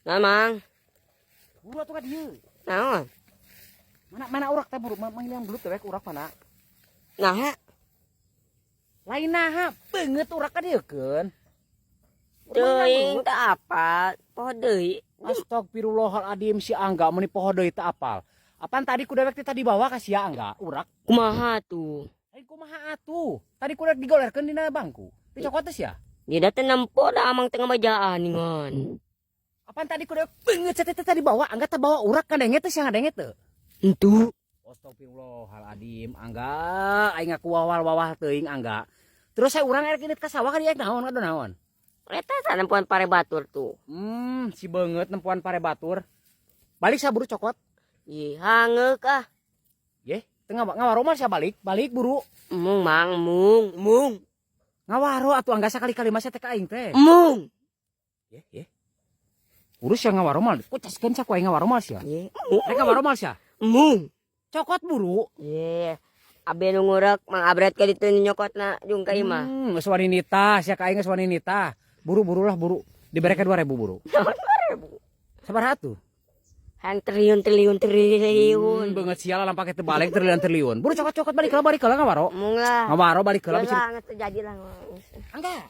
Nah, Mang. Buru atuh ka dieu. Naon? Mana mana urak teh buru, mang belut teh urak mana? Nah, Lain naha, beungeut urak ka dieu keun. Teuing teu apa? Poho deui. Astagfirullahaladzim, si Angga meuni poho deui teu apal. Apaan tadi ku dewek teh tadi bawa ka sia, Angga urak? Kumaha tuh? Lain kumaha atuh. Tadi ku dewek digolerkeun dina bangku. Dicokot teh sia. Dia teh nempo da amang tengah bajaan ningan. Apaan tadi ku dewek beungeut sia teh tadi bawa, Angga teh bawa urak kadenge teh sia, ngadenge teu? Entu. Astagfirullahaladzim, Angga, aing ngaku wawal-wawal teuing, Angga. Terus saya urang erek indit ka sawah ka dieu naon, ado naon? Eta nempoan pare batur tuh. Si beungeut nempoan pare batur. Balik saburu, cokot. Ih, hangeuk ah. Ye, tengah ngawaro mah sia, balik, balik buru. Mung, Mang, mung, mung. Ngawaro atuh, Angga, sakali-kali mah sia teh ka aing teh. Mung. Ye, ye. Urus sia ngawaro mah, kucaskeun sia ku aing ngawaro mah sia. Ye. Rek ngawaro mah sia. Mung. Cokot buru. Ye. Abe nu ngurek Mang Abret ka ditu nyokotna jung ka imah. Geus wani nitah, sia ka aing geus wani nitah. Buru-buru lah buru. Dibere 2000 buru. Sabaraha tuh? Hang triliun triliun triliun. Beungeut sia lah pake teu balik triliun triliun. Buru cokot, cokot, balik heula, balik heula ngawaro. Mung lah. Ngawaro balik heula Lah, bisa. Geus terjadi lah. Angga.